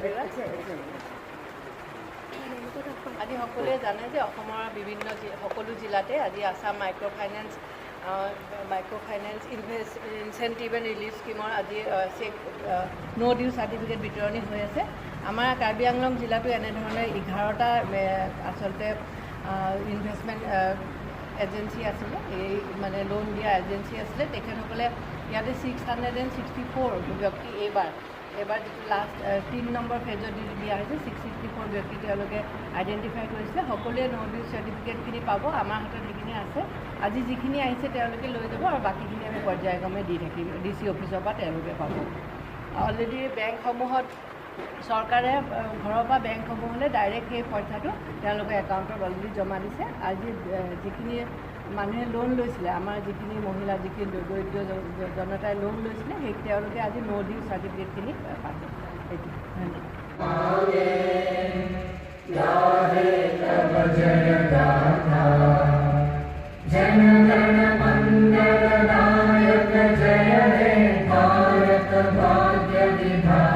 ধন্যবাদ। আজি সকলোৱে জানে যে অসমৰ বিভিন্ন সকলো জিলাতে আজি Assam micro' finance incentive and relief স্কীমৰ আজি চেক, ন' ডিউ চাৰ্টিফিকেট বিতৰণি হৈ আছে। আমাৰ কাৰ্বি আংলং জিলাতো এনেধৰণে 11টা আচলতে ইনভেষ্টমেণ্ট এজেঞ্চি আছিলে, এই মানে লোন দিয়া এজেঞ্চি আছিলে। তেখেতসকলে ইয়াতে 664 ব্যক্তি এইবাৰ যিটো লাষ্ট 3 নম্বৰ ফেজত যিটো দিয়া হৈছে, 664 ব্যক্তি তেওঁলোকে আইডেণ্টিফাই কৰিছিলে। সকলোৱে ন' ডিউ চাৰ্টিফিকেটখিনি পাব। আমাৰ হাতত সেইখিনি আছে। আজি যিখিনি আহিছে তেওঁলোকে লৈ যাব আৰু বাকীখিনি আমি পৰ্যায়ক্ৰমে দি থাকিম। ডি চি অফিচৰ পৰা তেওঁলোকে পাব। অলৰেডি বেংকসমূহত চৰকাৰে ঘৰৰ পৰা বেংকসমূহলৈ ডাইৰেক্ট সেই পইচাটো তেওঁলোকৰ একাউণ্টত অলৰেডি জমা দিছে। আজি যিখিনি মানুহে লোন লৈছিলে, আমাৰ যিখিনি মহিলা, যিখিনি দৰিদ্ৰ জনতাই লোন লৈছিলে, সেই তেওঁলোকে আজি ন' ডিউ চাৰ্টিফিকেটখিনি পাব। সেইটো ধন্যবাদ। तव जय गाथा, जन गण मंगलदायक जय हे भारत भाग्य विधाता।